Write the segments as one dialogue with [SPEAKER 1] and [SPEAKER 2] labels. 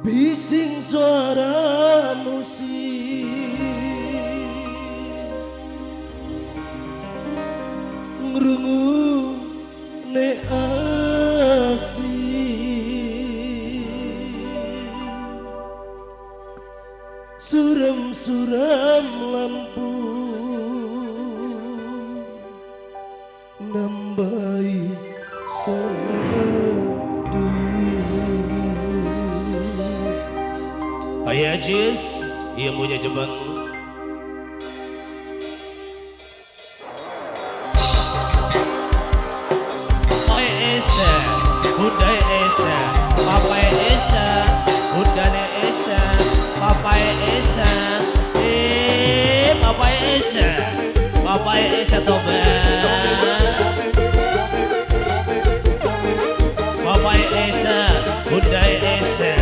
[SPEAKER 1] Bising suara musik ngrungu ne asik suram-suram lampu nambahi sendu.
[SPEAKER 2] Ayah Ajis, yang punya Jepang. Oe Esa, Bunda Esa, Papa Esa, Bunda Esa, Papa Esa, Papa Esa, Papa Esa toba. Papa Esa, Bunda Esa,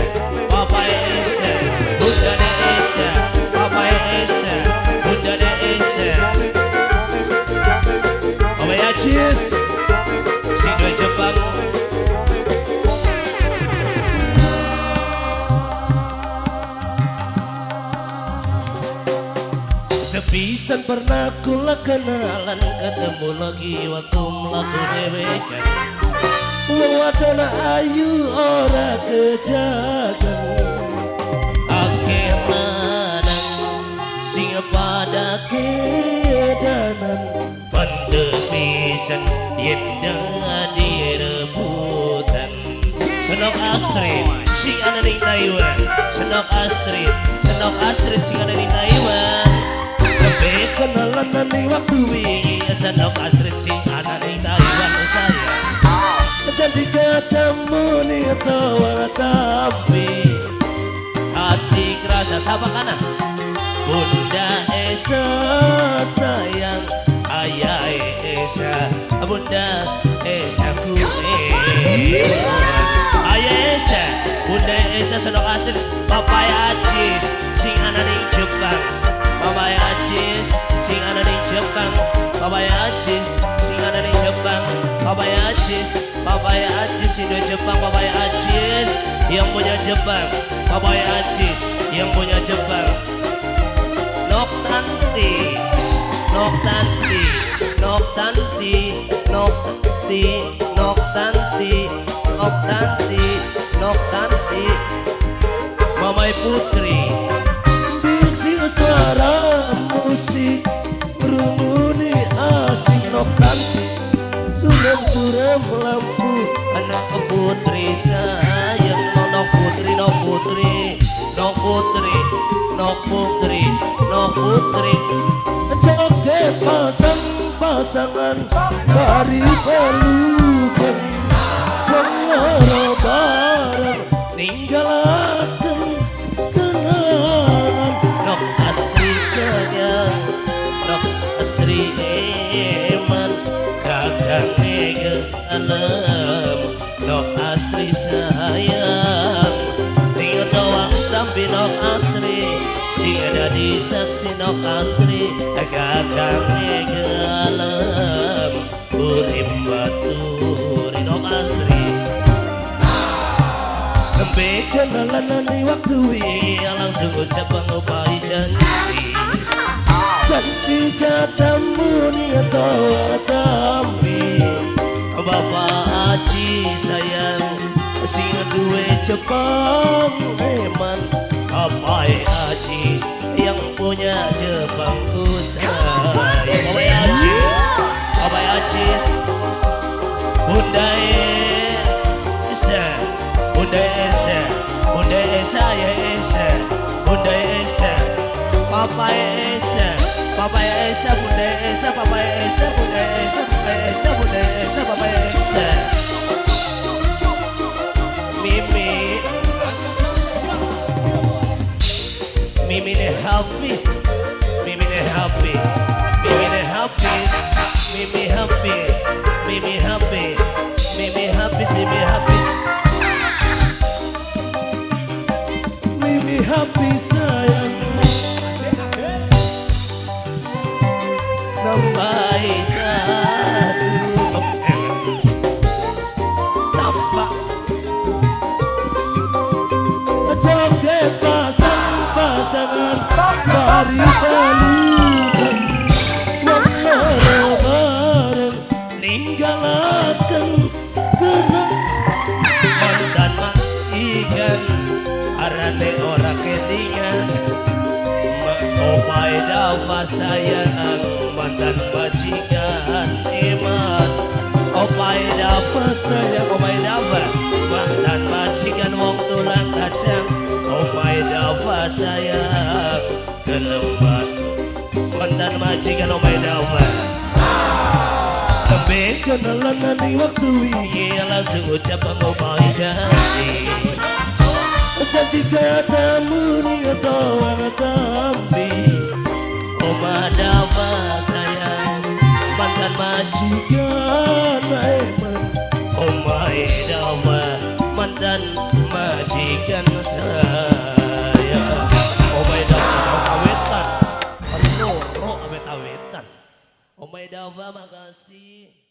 [SPEAKER 2] Papa Esa, Bunda Esa, Papa Esa, Bunda Esa. Papa Ajis, sing duwe Jepang. Sepisan pernah kula kenalan, ketemu lagi waktu mlaku dhewekan.
[SPEAKER 1] Wong wadon ayu ora kejagan,
[SPEAKER 2] akeh lanang sing pada
[SPEAKER 1] kedanan.
[SPEAKER 2] Bandel pisan yen dadi rebutan. Senok Astrid sing ana ning Taiwan, Senok Astrid, Senok Astrid sing ana ning Taiwan. Nembe
[SPEAKER 1] kenalan ning waktu
[SPEAKER 2] wingi, Senok Astrid sing ana ning Taiwan saya.
[SPEAKER 1] Jadi ketemu nih tawa tapi
[SPEAKER 2] hati kerasa sama kanan. Bunda Esa sayang, ayah Esa, Bunda Esa ku ayah Esa, Bunda Esa Senok Astrid, Papa Ajis sing ana ning Jepang, Papa Ajis sing ana ning Jepang, Papa Ajis sing ana ning Jepang, Papa Ajis, Papa Ajis sing duwe Jepang, Papa Ajis yang punya Jepang, Papa Ajis yang punya Jepang. Nok Tanti, Nok Tanti, Nok Tanti, Nok Tanti, Nok Tanti, Nok Tanti, Nok Tanti, Mamai Putri.
[SPEAKER 1] Bising suara musik ngrungune asing. Nok Tanti suram-suram lampu,
[SPEAKER 2] anak putri sayang, Nok Putri, Nok Putri, Nok Putri, Nok Putri, Nok Putri.
[SPEAKER 1] Joget pasang-pasangan bari pelukan, wong loro bareng ninggalaken kenangan.
[SPEAKER 2] Nok Astri sayang, Nok Astri eman, kakange gelem. Nok Astri sayang, tinggal doang tapi Nok Astri sing ada di saksi. Nok Astri kakange gelem, urip baturi Nok Astri. Nembe
[SPEAKER 1] kenalan ning waktu
[SPEAKER 2] wingi, langsung ucap ngupai janji.
[SPEAKER 1] Janji ketemu nih tawa tapi
[SPEAKER 2] Bapak Aji sayang sing duwe
[SPEAKER 1] Jepang eman.
[SPEAKER 2] Bapak Aji yang punya Jepang ku sayang. Bapak Aji, Bapak Aji, Bunda Esa, Bunda Esa, Bunda Esa ya Esa, Bunda Esa, Papa Esa, Papa Esa, Bunda Esa, Papa Esa, Bunda Esa, Papa Esa, Bunda Esa, Papa Esa. Mimi, Mimi ne Hafiz, Mimi ne Hafiz, Mimi ne Hafiz, Mimi Hafiz, Mimi Hafiz, Mimi Hafiz, Mimi Hafiz,
[SPEAKER 1] Mimi Hafiz sayang.
[SPEAKER 2] Nampak sayang mantan majikan eman. Omahe Dava sayang, omahe Dava mantan majikan wong tulang kacang. Omahe Dava sayang kelembat mantan majikan omahe Dava. Tembe
[SPEAKER 1] kenalan ning waktu
[SPEAKER 2] wingi langsung ucap ngomahe janji.
[SPEAKER 1] Janji katamu ning doang tambi.
[SPEAKER 2] Oma Dava sayang mantan majikan
[SPEAKER 1] eman.
[SPEAKER 2] Omahe Dava mantan majikan saya. Omahe Dava sama awetan loro awet-awetan. Omahe Dava makasih.